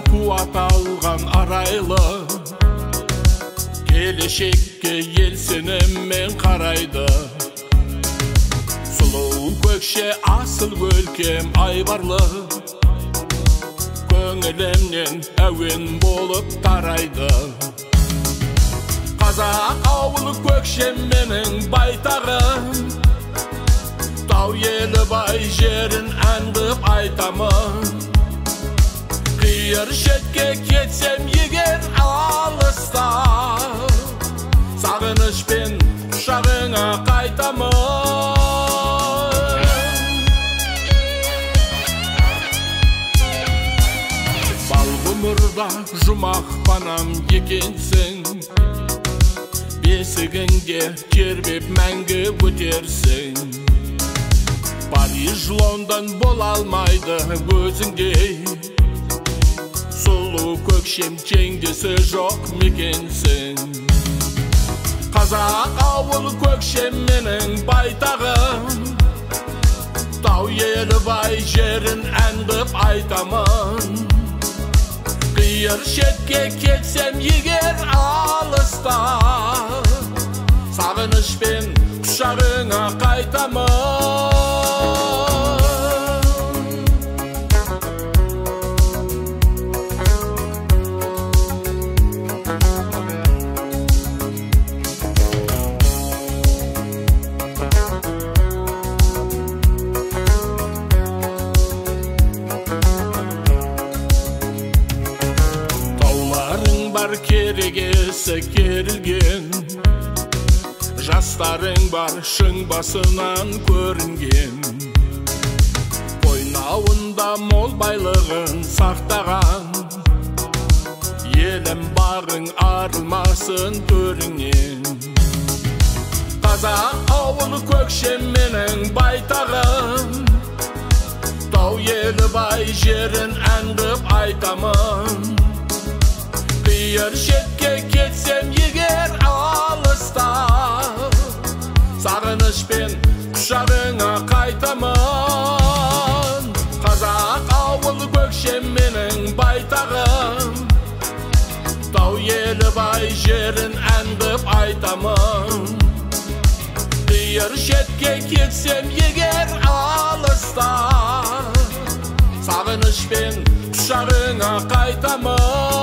Қуат алған арайлы, келешекке ел сеніммен қарайды. Сұлу Көкше асыл өлкем айбарлы, көңілімнен әуен болып тарайды. Қазақ ауылы Көкше менің байтағым, тау елі бай жерін ән қып айтамын. Қиыр шетке кетсем егер алыста, сағынышпен құшағыңа қайтамын. Бал ғұмырда жұмақ панам екенсің, бесігіңде тербеп мәңгі өтерсің. Париж, Лондон бола алмайды өзіңдей, сұлу Көкшем теңдесі жоқ мекенсің. Қазақ ауылы Көкшем менің байтағым, тау елі бай жерін ән қып айтамын. Қиыр шетке кетсем егер алыста, сағынышпен құшағыңа қайтамын. Керегесі керілген, жастарың бар шың басынан көрінген. Қойнауында мол байлығын сақтаған, елім бағың арылмасын төріңнен. Қазақ ауылы Көкшем менің байтағым, тау елі бай жерін ән қып айтамын. Қиыр шетке кетсем егер алыста, сағынышпен құшағыңа қайтамын. Қазақ ауылы Көкшем менің байтағым, тау елі бай жерін ән қып айтамын. Қиыр шетке кетсем егер алыста, сағынышпен құшағыңа қайтамын.